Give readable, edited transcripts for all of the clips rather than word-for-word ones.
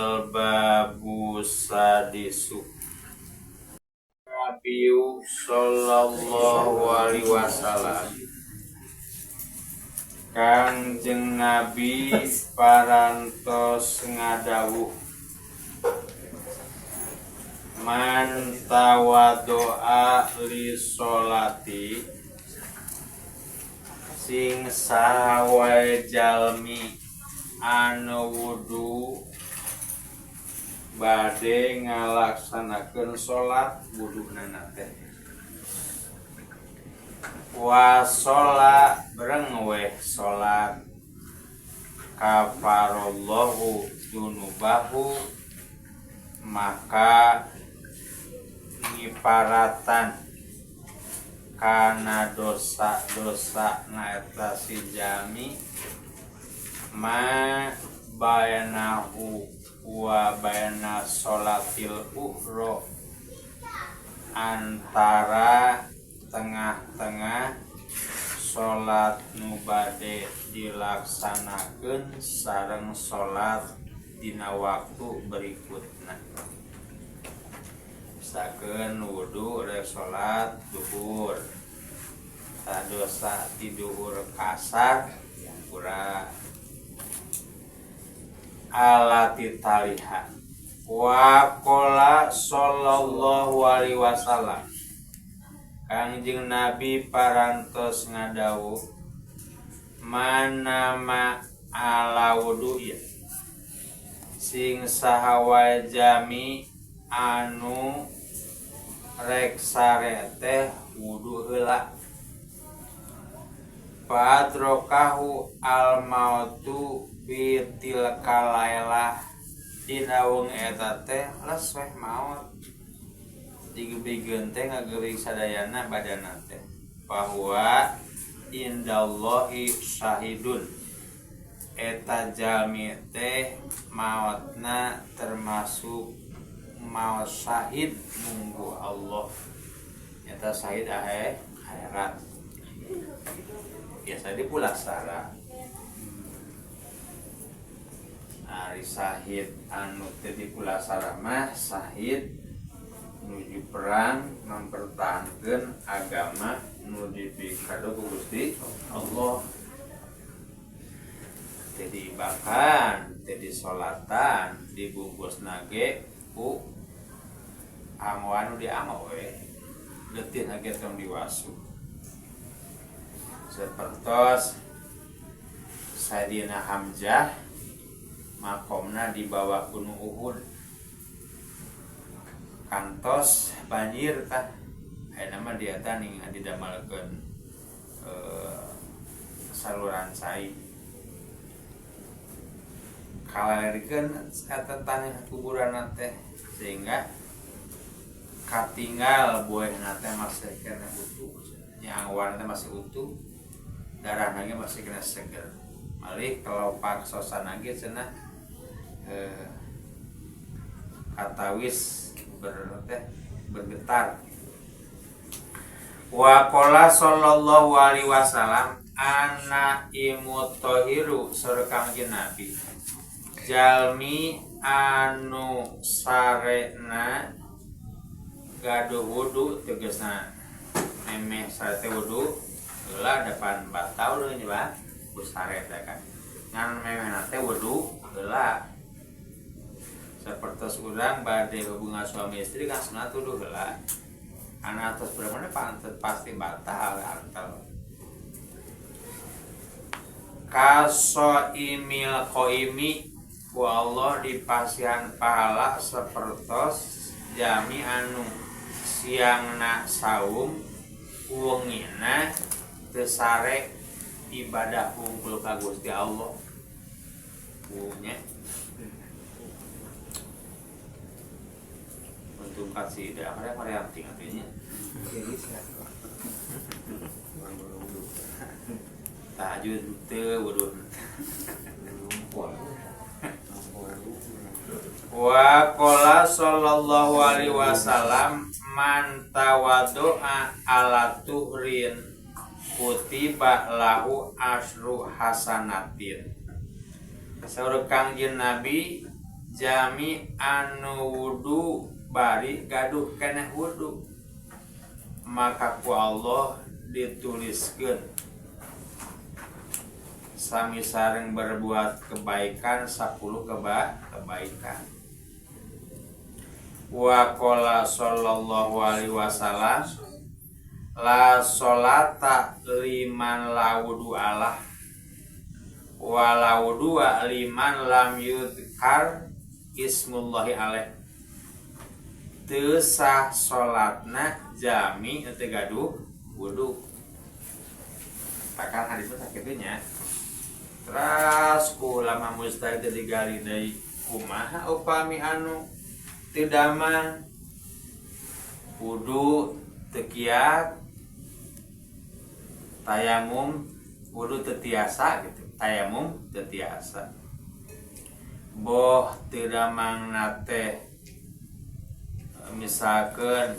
Al-babu sadisu Nabiyu sallallahu alaihi wasallam Kangjeng Nabi parantos ngadawuh man tawaddoa li sholati sing saha wae jalmi anu wudu bade ngalaksanakeun salat wuduna teh wa sholat bareng weh salat kafarallahu dzunubahu maka ngiparatan kana dosa-dosa na eta si jalmi ma bainahu wa baina sholatil ukhra antara tengah-tengah salat nu bade dilaksanakeun sareng salat dina waktu berikutna. Misalkeun wudu rek salat duhur. Tah dosa ti duhur ka asar dihampura. Alati taliha. Wa qala sallallahu alaihi wasallam. Kangjeng Nabi parantos ngadawuh manama ala wudu'in sing saha wae jami anu rek sare teh wudu heula fa adrokahu al mautu bi tilka lailah dina wengi eta teh les weh maot digebigeun teh ngagerig sadayana badanna teh bahwa indallahi syahidun eta jalmi teh maotna termasuk maot syahid munggu Allah eta syahid akhirat biasa di pulasara ari syahid anu teh di pulasara mah syahid nuju perang mempertahankan agama nu dipikado ku Gusti Allah jadi bahkan jadi solatan dibungkus nage ku angoan nu diango we letih nage tong diwasu sapertos Sayyidina Hamzah makomna di bawah Gunung Uhud kantos banjir tah ayeuna mah di eta ning didamelkeun saluran cai kalalirikeun eta tanah kuburan teh sehingga katinggal buehna teh masih kena utuh nya anggoan teh masih utuh darahna ge masih kena seger malih kelopak sosana ge cenah katawis bergetar. Wa qala sallallahu alaihi wasallam ana imutahiru saur Kangjeng Nabi jalmi anu sarena gaduh wudu tegasna memeh sare teh wudu heula depan batal deui nya ku sare teh kan ngan memehna teh wudu heula sapertos urang bade hubungan suami istri kan sunat wudu heula anak atos berapa pantet pasti batal antal kaso imil koimi ku Allah dipasihan pahala sapertos jami anu siangna saum wengina teu sare ibadah hungkul ka Gusti Allah nya untuk kasih dah ada varian artinya tahajud teu wudu wa qala sallallahu alaihi wasallam man tawaddu'a ala tuhrin kutiba lahu asyru hasanatin. Saur Kangjeng Nabi Jami anu wudu bari gaduh keneh wudu maka ku Allah dituliskeun sami sareng berbuat kebaikan 10 kebaikan. Wa qala sallallahu alaihi wasallam la sholata liman la wudu alah wa la wudu'a liman lam yudhkar ismullahi alaih. Teu sah salatna jami teu gaduh wudu. Takan hadisna sakitu nya. Teras ku ulama mujtahid teu digali deui kumaha upami anu teu damang wudu teu kiat tayamum wudu teu tiasa gitu, tayamum teu tiasa. Boh teu damangna teh misalkeun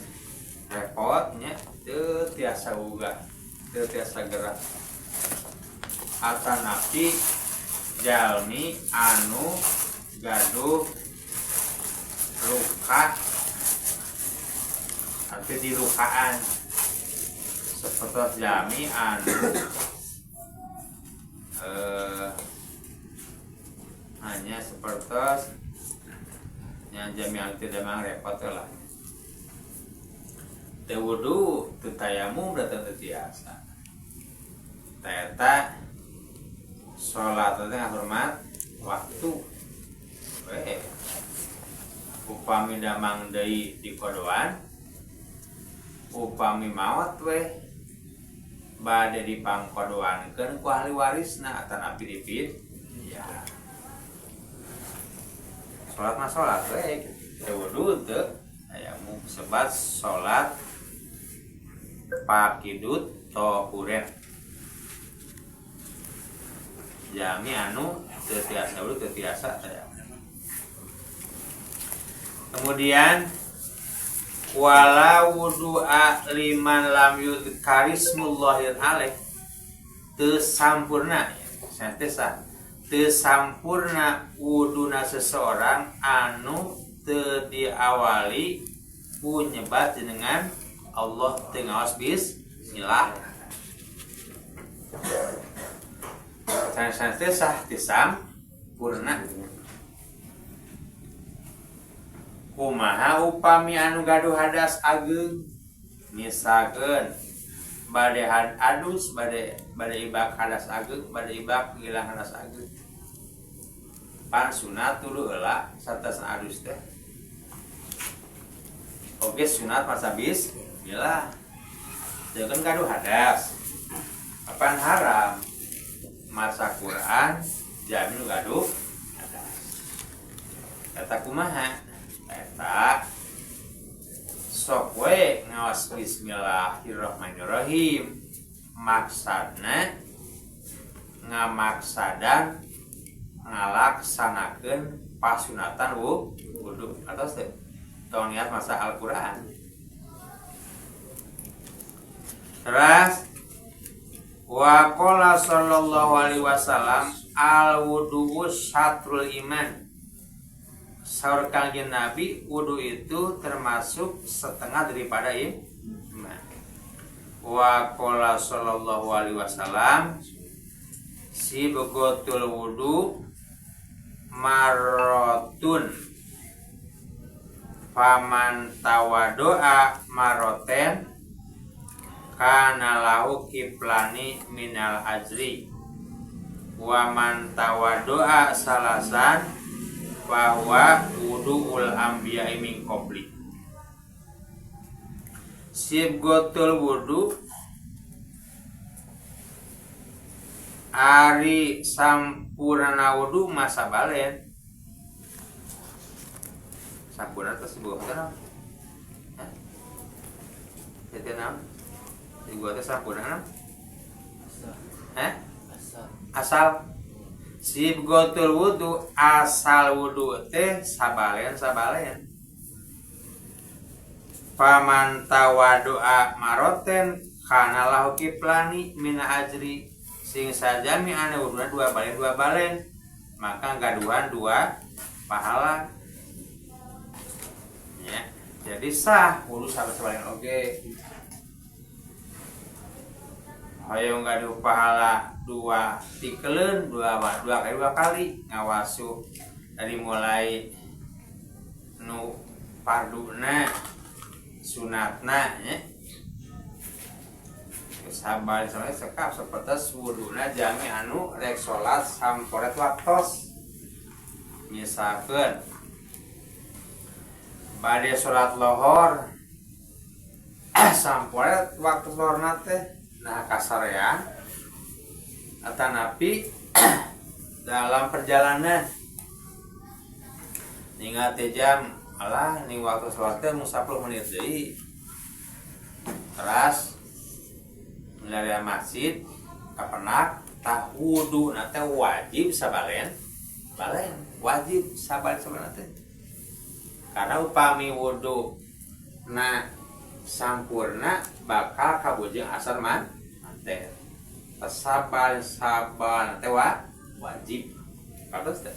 repotnya teu tiasa uga, teu tiasa gerak. Atanapi jalmi anu gaduh luka atau dilukaan seperti jalmi anu hanya seperti yang jami anu tidak mang repot lah. Teu wudu teu tayamum datang teu tiasa. Eta salat teh ngahormat waktu. We upami damang deui di kodoan upami maot we bade dipangkodoankeun ku ahli warisna atanapi dipid ya. Salat mah salat we teu wudu teu tayamum sebat salat pakidut tohuren. Jami anu teu tiasa wudu teu tiasa tayamum. Kemudian wala wudu'a liman lam yudhkarismullahi alaih teu sampurna santesa teu sampurna wuduna seseorang anu teu diawali ku nyebat jenengan Allah teu ngaos bismillah. Sanes-sanes sah teu sampurna. Kumaha upami anu gaduh hadas ageung misalkeun bade adus bade ibak hadas ageung bade ibak ngilang hadas ageung pan sunat tuluy heula satasna adus teh oge sunat masa bismillah jangan gaduh hadas apan haram maca Quran jami nu gaduh hadas eta kumaha eta sok we ngaos bismillahirrahmanirrahim maksadna ngamaksadan ngalaksanakeun pasunatan wudu atos teh tong niat masa Al-Qur'an. Terus wa qala sallallahu alaihi wasallam al wudu syatrul iman. Saur Kangjeng Nabi wudu itu termasuk setengah daripada iman. Wa qala sallallahu alaihi wasallam sibghatul wudu marotun faman tawadoa maroten kana lahu kiplani minal ajri wa man tawadoa salasan bahwa wudu'ul anbiya'i min qabli. Sibghatul wudu ari sampurna wudu masa balen. Sampurna teh sibghatul naon? Hah? Teh naon? Sibghatul sampurna naon? Hah? Asal. Sibghatul wudu asal wudu teh sabalen-sabalen. Faman tawadu'a maroten kana lahu kiplani min ajri sing sajami anu wuduna dua balen maka gaduhan dua pahala ya. Jadi sah wudu sabalen oge. Hoyong gaduh pahala dua tikeleun dua kali ngawasu dari mulai nu farduna sunatna nya. Sabar sampai sekap seperti wuduna jami anu rek salat samporet waktos. Misalkeun bade salat lohor samporet waktu lohorna teh nah kasarean atanapi dalam perjalanan ningal teh jam alah ning waktu salat teh mung 10 menit deui. Teras dari masjid kapenak tah wudu na teh wajib sabalen balen wajib sabalen sabalen teh karena upami wudu na sampurna bakal kabujeng asar man teh sabalen sabalen teh wajib kados teh.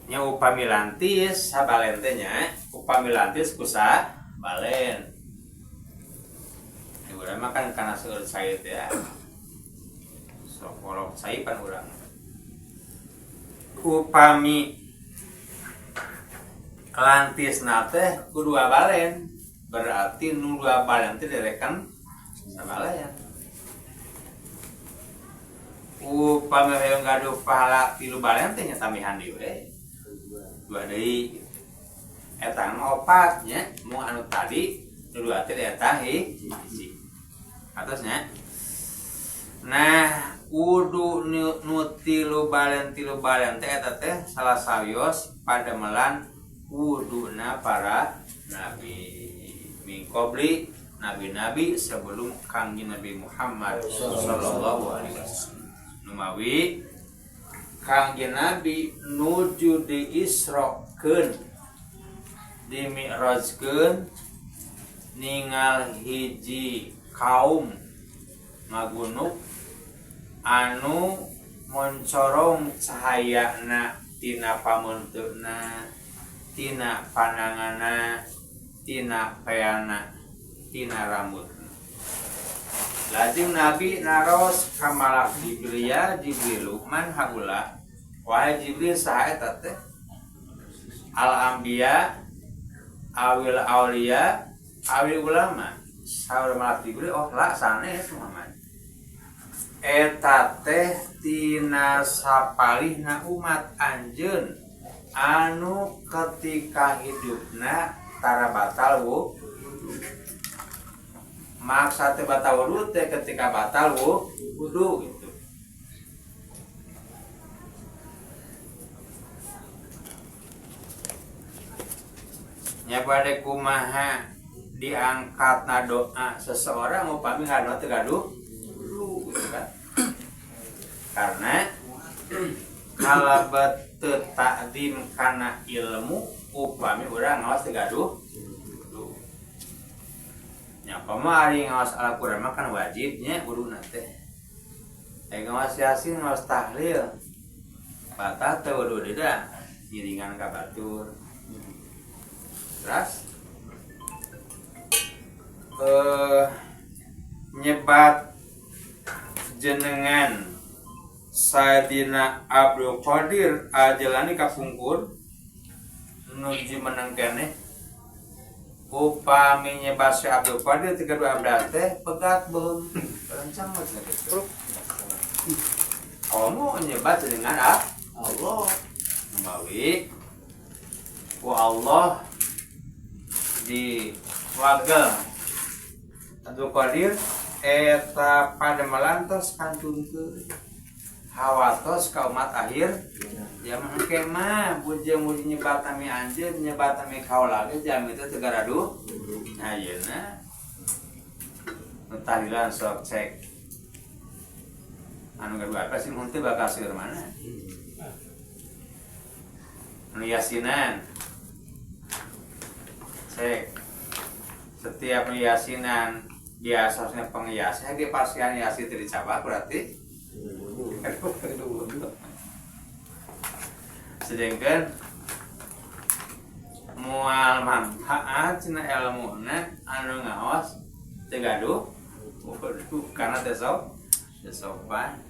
Nya upami lantis sabalen teh nya upami lantis kusa balen. Ya urang mah kan kana seueur cai teh ya. Sok kolok cai pan urang. Upami lantisna teh ku dua balen, berarti nu dua balen teh direken sabalen. Upami hoyong gaduh pahala tilu balen teh nya tambihan deui we. Dua deui. Eta mah opat nya, mung anu tadi nu dua teh eta hiji. Atasnya. Nah, wudu nu tilu balen teh eta teh salah sawios pademelan wuduna para nabi. Mingkobli nabi-nabi sebelum Kangjeng Nabi Muhammad sallallahu alaihi wasallam. Numawi Kangjeng Nabi nuju diisrokeun dimi'rajkeun ningal hiji kaum magunuk anu moncorong cahayana tina pamunteuna tina pananganna tina peana tina rambutna. Lajeng Nabi naros ka malak Jibril, ya Jibril man haula, wahai Jibril saha eta teh? Al anbiya awil aulia awil ulama. Saur malak Jibril, oh la sanes Muhammad. Eta teh tina sapalihna umat anjeun anu ketika hidupna tara batal wudu. Maksa teh batal wudu teh ketika batal wudu gitu. Nya bade kumaha diangkatna doa seseorang upami ngadoa teu gaduh wudu gitu kan. Karena kalebet teu takdim kana ilmu upami urang ngaos teu gaduh wudu. Nya kumaha ari ngaos Al-Qur'an mah kan wajibnya wuduna teh. Ngaos Yasin, ngaos tahlil. Batal teu wudu deui da ngiringan ka batur. Terus nyebat jenengan Sayyidina Abdul Qadir Al-Jailani kapungkur nuju menang keneh upami nyebat Syekh Abdul Qadir 312 teh pegat beuheung rencang mah gitu. Komo nyebat jenengan Allah mawi ku Allah di wagel Abdul Qadir eta pademelan tos kantunkeun hawatos ka umat akhir zaman engke mah bujeng muji nyebat nami anjeun nyebat nami kaula ge jami teh teu garaduh. Nah ayeuna nu tahlilan sok cek anu gaduh apa sih henteu bakal seueur mana anu yasinan cek setiap yasinan biasanya penghiasnya di pasian yasin teu dicabak berarti Sedangkan moal manfaat cenah elmuna anu ngaos teu gaduh wudu karena teu sopan.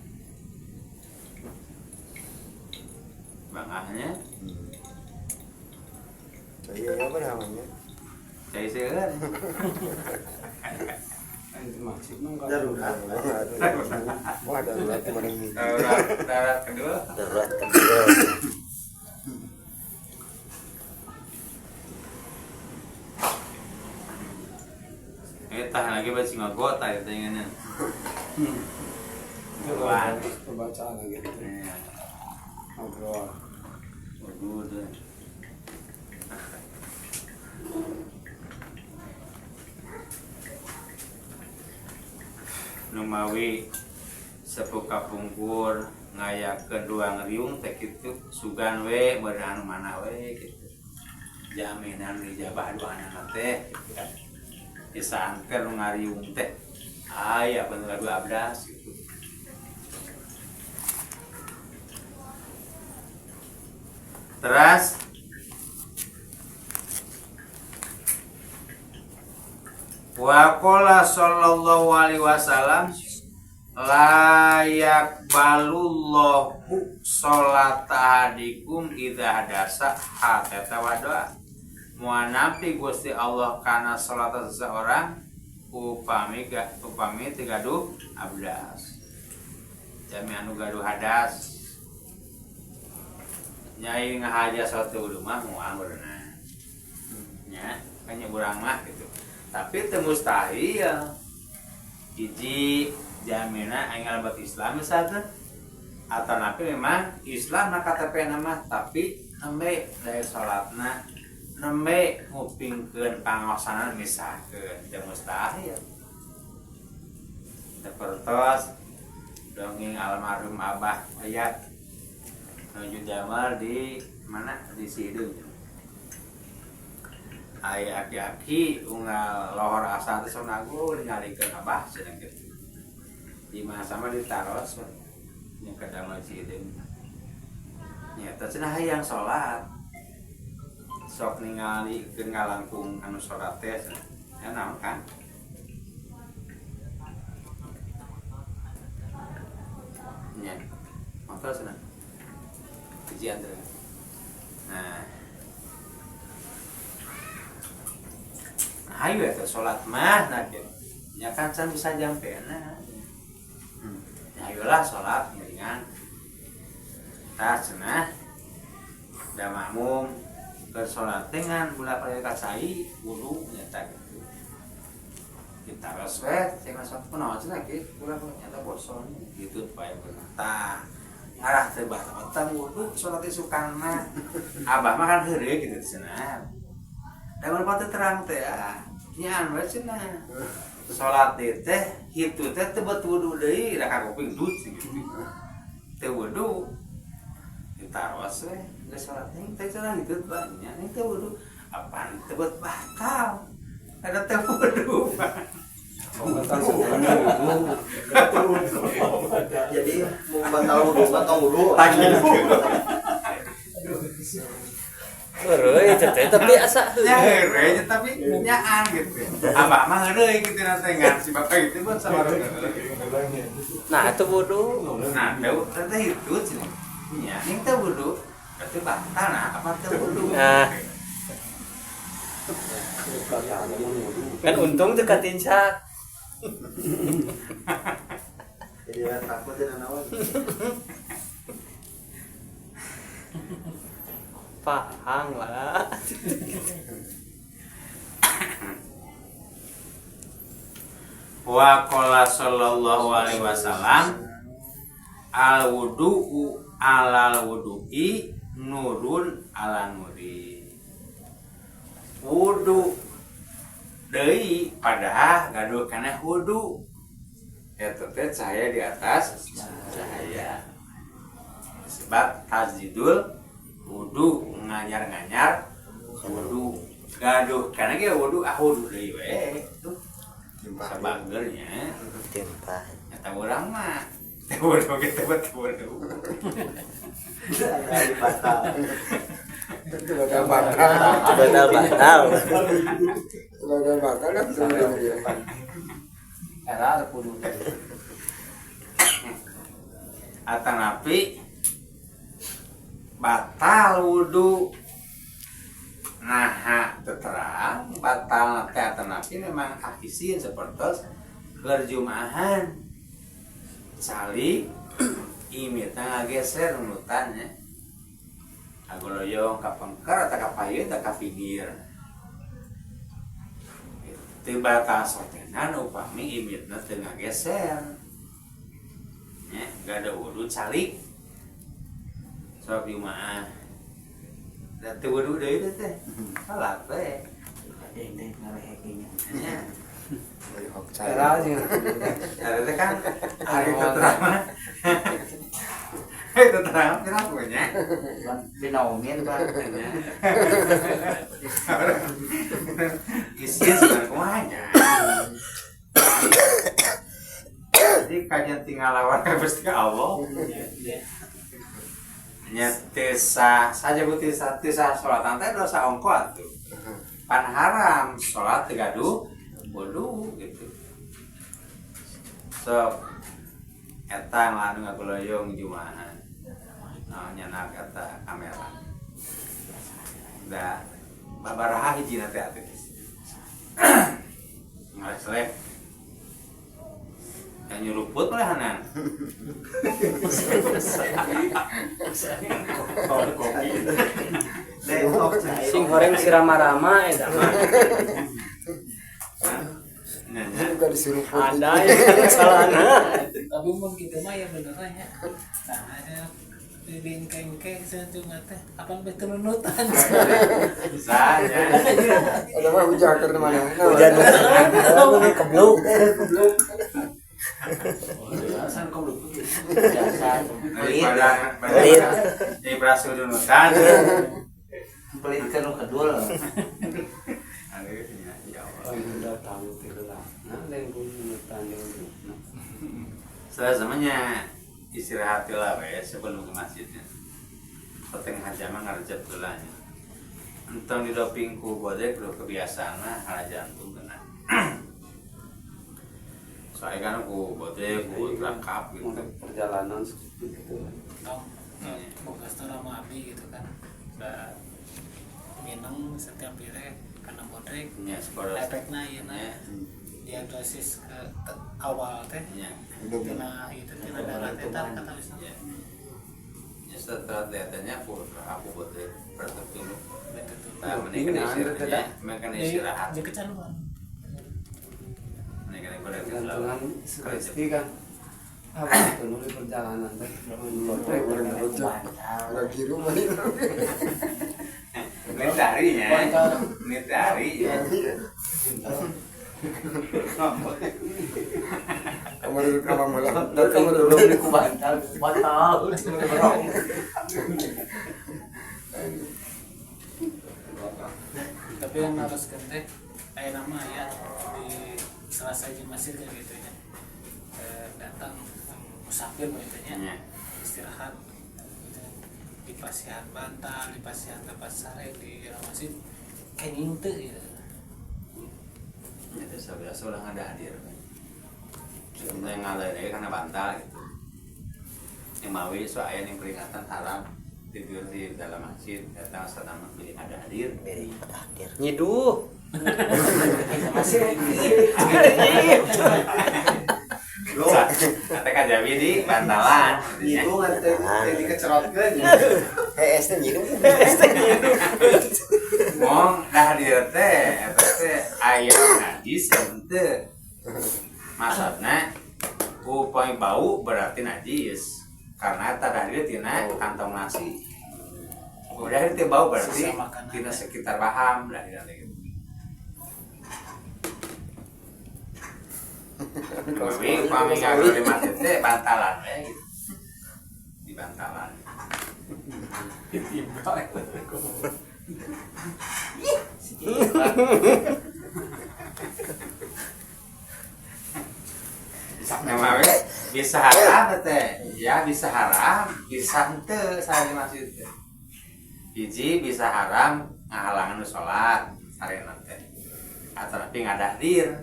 Bangahnya. Iya, apa namanya? Cai seueur. Darurat. Wah, darurat kemarin ini. Darurat kedua. Darurat kedua. Tahan lagi baca ngagot tah itu ingatnya. Pembacaan lagi gitu. Ngobrol. Waduh. Numawi sepuh kapungkur ngayakeun ruang riung teh kitu sugan we beurang anu mana we kitu. Jaminan ijabah doana teh kitu kan. Disaankeun nu ngariung teh aya bener dua abdas gitu. Terus wa qala sallallahu alaihi wasallam la yaqbalullahu sholata ahadikum idza hadasa hatta tawaddoa. Moal nampi Gusti Allah kana salat seseorang upami teu gaduh abdas. Jami anu gaduh hadas. Nyai ngahaja salat wudu mah moal beurna. Nya, kan urang mah gitu. Tapi teu mustahil. Hiji jamina aing ngalabat Islam misalkan atau napi memang Islam na KTP na mah tapi nembe daya salatna nembe ngupingkeun pangaosanan misalkeun teu mustahil. Sapertos dongeng almarhum Abah Ayat nuju damar di mana di Sideung. Aya aki-aki unggal lohor asa teh sonago ningalikeun Abah cenah kitu. Di masa mah ditaros nya ka damel Cihideung. Nyata cenah hayang salat. Sok ningalikeun ngalangkung anu salat teh cenah. Ya naon kan? Nya. Motor cenah. Ujian teh. Nah. Ayo eta salat mah nah kieu. Nya kan can bisa jampena. Ayolah salat ngiringan. Tah cenah da makmum keur salat teh ngan bolak-balik ka cai wudu nyata kitu. Ditaros we cenah salat kunaon cenah kieu bolak-balik nyata boson gitu bae beunang. Tah ngarah teh batal wudu salat isukan mah. Abah mah kan heureuy kitu cenah. Da mun teh terang teh ah nyaan we cenah. Salat teh hitu teh teu bet wudu deui da ka kuping dut gitu. Teu wudu ditaros we geus salat teh cenah kitu banyak nya teu wudu apaan teu bet batal. Ada teu wudu. Batal sebenarnya wudu. Jadi mau batal wudu batal wudu. Heureuy teh tapi asa nya heureuy tapi nyaan gitu. Abah mah heureuy kitu na teh ngan si bapak itu buat sama Nah, itu wudu. Nah, teh itu cenah. Nya ning teh wudu berarti batal nah apa teh wudu. Nah. Kan untung teh katincak. Jadi takut teh naon. Pahang lah. Wa qala sallallahu alaihi wasallam al wudu'u alal wudu'i nurun ala nuri. Wudu deui padahal gaduh kana wudu. Eta teh cahaya di atas cahaya. Sebab tajdidul wudu nganyar-nganyar wudu gaduh karena ge wudu ah wudu deui we tuh sabageurnya Timpah eta urang mah Teu wudu gitu betul wudu. Batal. Itu bakal batal. Batal batal. Bakal batal kan sebenarnya. Era kudu. Atanapi batal wudu. Nah, terang batal teh atanapi memang akisin sepertos keur Jumaahan. Cali imitna ngageser nunutan nya. Agoloyong ka pengker atau ka payun atau ka pinggir. Teu batal sotenan upami imitna teu ngageser. Nya, gak ada wudu calik. Sok Jumaah. Da teu wudu deui teh. Salat we. Deng-deng ngareheknya. Nya. Era jeung Eta teh kan ari terang mah. Itu terang kenapa nya? Dinaungin Pak. Isin sebenarnya kumaha nya. Jadi kajian tinggal lawan ka Gusti Allah. Nya teu sah saja bu teu sah salat teh dosa ongko atuh. Pan haram salat teu gaduh wudu gitu. Sok eta anu ngaguloyong Jumaahan. Nah, nyanak eta kamera. Da babaraha hijina teh atuh. Ngalek-selek. Yang nyuruput malehanan. Sing horeng sirama-rama eta mah. Juga disuruh Ada yang salahna. Tapi mun kitu mah ya beneran ya. Nah, ada di bengkeng-keng cenah teh apa betul nunutan. Bisa ya. Ada mah hujan keur mana? Hujan. Kebluk. Kebluk. Alasan kebluk. Jasa Daripada daripada sudunutan. pelit kan nu kedul. Aduh, ya Allah. Datang teh heula. Nah, lain kudu tanding. Saya semuanya istirahat lah we sebelum ke masjidnya. Setengah jam ngarejep heula nya. Entong didoping ku bodek kudu kebiasaan mah hala jantung kena. Soalnya kan ku bodek ku rakap gitu. Untuk perjalanan seperti itu. Tong boga sama abi gitu kan. Da minum setiap pire karena bodrek Nya sekolah. efekna ieu na Nya. diagnosis ke awal teh Nya. tina itu tina darah teh tar kata bisa Ya. Ya setelah datanya aku bodek berarti dulu. betul. Nah, mending istirahat, mending istirahat. Jadi kecanduan. Mending bodek Gantungan sugesti kan. Apa itu nulis perjalanan teh. Lagi rumah ini. Ini dari ya. Ini dari ya. Kamar kamar malam. Kamar belum di bantal, bantal. Tapi yang harus teh aya nama ya di selasa di masjid kan gitu nya. Datang musafir gitu nya. Istirahat gitu. Di pasihan bantal, di pasihan tempat sare di masjid kenging teu gitu. Itu biasa ulah ada hadir. Yang ngalir karena bantal gitu. Yang mawi so aya yang peringatan haram tidur di dalam masjid datang sadama beli ada hadir. Nyiduh. Kata kajabi di bantalan. Itu nanti dikecerotkeun. Hees teh nyiduh. Mong dah hadir teh eta teh aya najis henteu. Maksudna upami bau berarti najis. Karena eta hadir tina kantong nasi. Udah teh bau berarti tina sekitar paham dah gitu. Tapi upami ngagul di masjid teh bantalan we gitu. Di bantalan. Yang mawe Bisa haram teh. Ya bisa haram, bisa henteu sare di masjid teh. Hiji bisa haram ngahalangan nu salat sarena teh. Atanapi ngadahdir.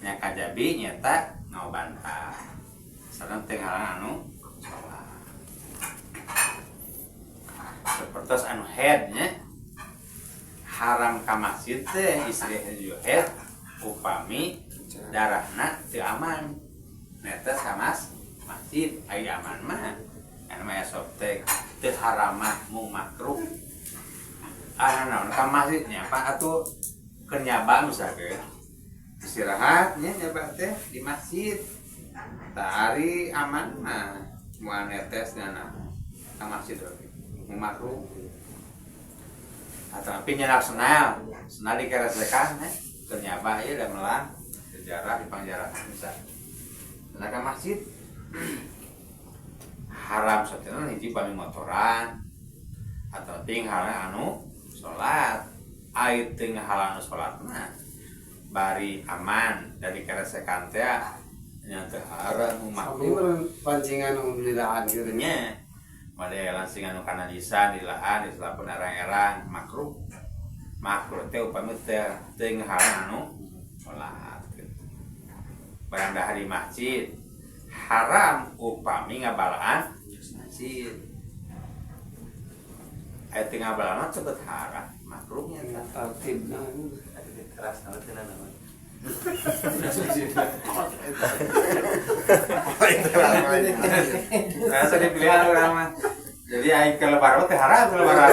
Nya kajabi nyata ngabantah. Sareng teu ngahalangan anu salat. Sapertos anu head nya haram ka masjid teh istri juga head upami darahna teu aman. Netes ka masjid aya aman mah anu mah sok teh teu haramah mung makruh. Ah naon ka masjid nya apa atuh keur nyaba misalkeun. Istirahat nya nyaba teh di masjid. Tah ari aman mah moal netes nya ka masjid oge mung makruh. Atau nyenak senal, senal dikeresekan, keur nyaba ieu da melang sejarah di pangjarah misal. Nah ka masjid haram sateunan hiji pami motoran atau ting halang anu salat, ai teu ngahalang anu salatna bari aman dari keresekan teh nya teu haram makruh. Pancingan nu dilaan gitu nya. Made lansingan nu kana lisan dilaan diselapun erang-erang makruh. Makruh teh upami teh teu ngahalang anu salat gitu. Barang dahar di masjid haram upami ngabalaan masjid. Aya teu ngabalaan cepet haram makruhnya teh. Tertibna keras banget cenah naon. Rasa dipilihan orang mah. Jadi aing ke lebaran teh haram ke lebaran.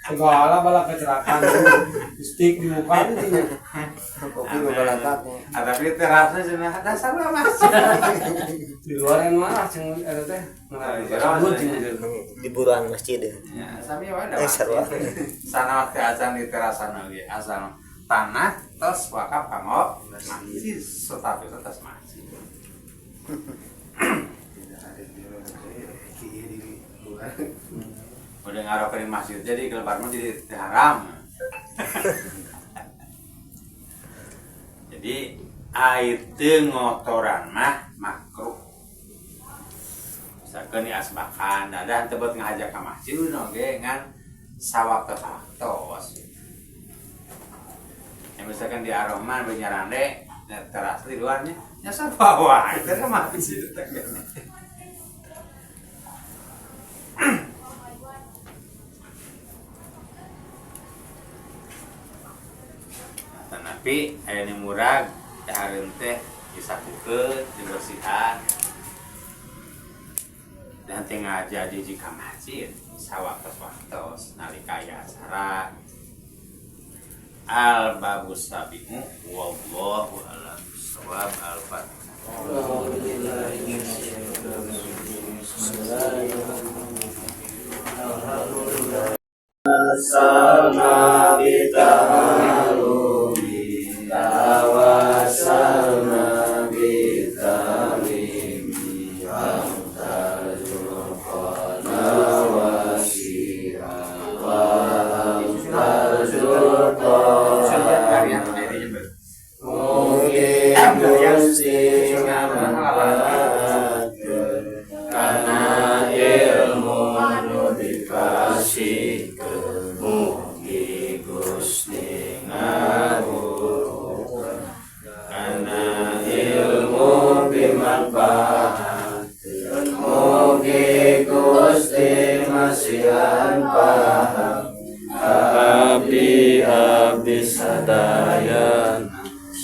Segala bala kecelakaan. Stick di muka itu. Kopi balatak. Ah tapi terasnya cenah dasar mah masjid. Di luar yang mah cing eta teh. Di buruan masjid ya. Ya, sami wae da. Sana waktu acan di terasan oge asal tanah tos wakaf kanggo masjid status atas masjid. Udah ngarok di masjid jadi kelebar mah jadi haram. Jadi ai teu ngotoran mah makruh. Misalkan di asbakan dadah teu beut ngajak ka masjid oge ngan sawaktos-waktos. Ya misalkan di Ar-Rahman benyarande teras di luarnya nya sabawa eta mah masjid teh. Tapi aya nu murag dahareun teh disapukeun dibersihan dan teh ngaja di ka masjid sawaktos-waktos nalika aya acara. Al babus sabiu wallahu a'lam bissawab. Al-Fatihah. Sama bitahalumi tawasalna bitamimi amtarzuqana wasi'a wa amtarzuqana mungkin Gusti ngamanfaatkeun kana ilmu nu dipasihkeun mugi Gusti ngabulkeun kana ilmu bimanfaatkeun mugi Gusti masihan paham abdi abdi sadayana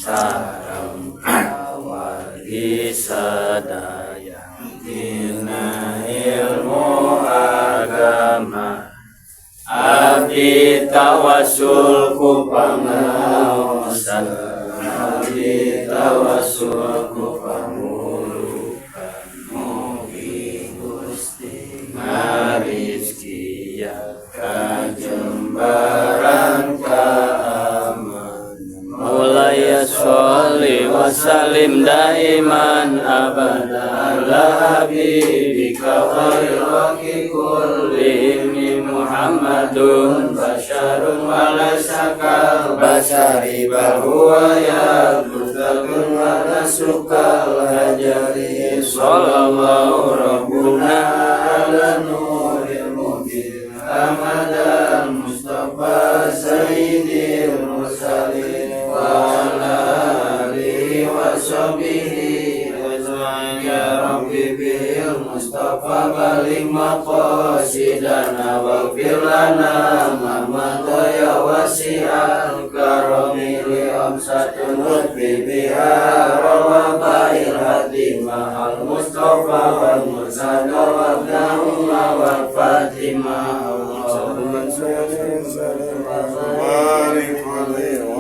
sareng kawargi sadaya dina ilmu agama abdi tawasul ku pangaosan abdi tawasul ku pamulukan mugi Gusti ngarizkian kajembaran kaaman Maulaya sholli wa sallim daiman abada ala habibika khairil kullihim Muhammadun basharun wa laysa kal basari bal huwa ya. Khamsatun wa nasukal hajari. Sallallahu rabbuna ala nuril mubin Ahmad al-Mustafa sayyidil mursalin wa ala alihi wa sahbihi ajma'in. Ya Rabbi bil Mustafa baligh maqasidana waghfir lana ma madha ya wasi'al karami li amsatun nutbi biha rawabail hadima al Mustafa wal mursala wa ibnahuma wal Fatimah. Barik alaihi.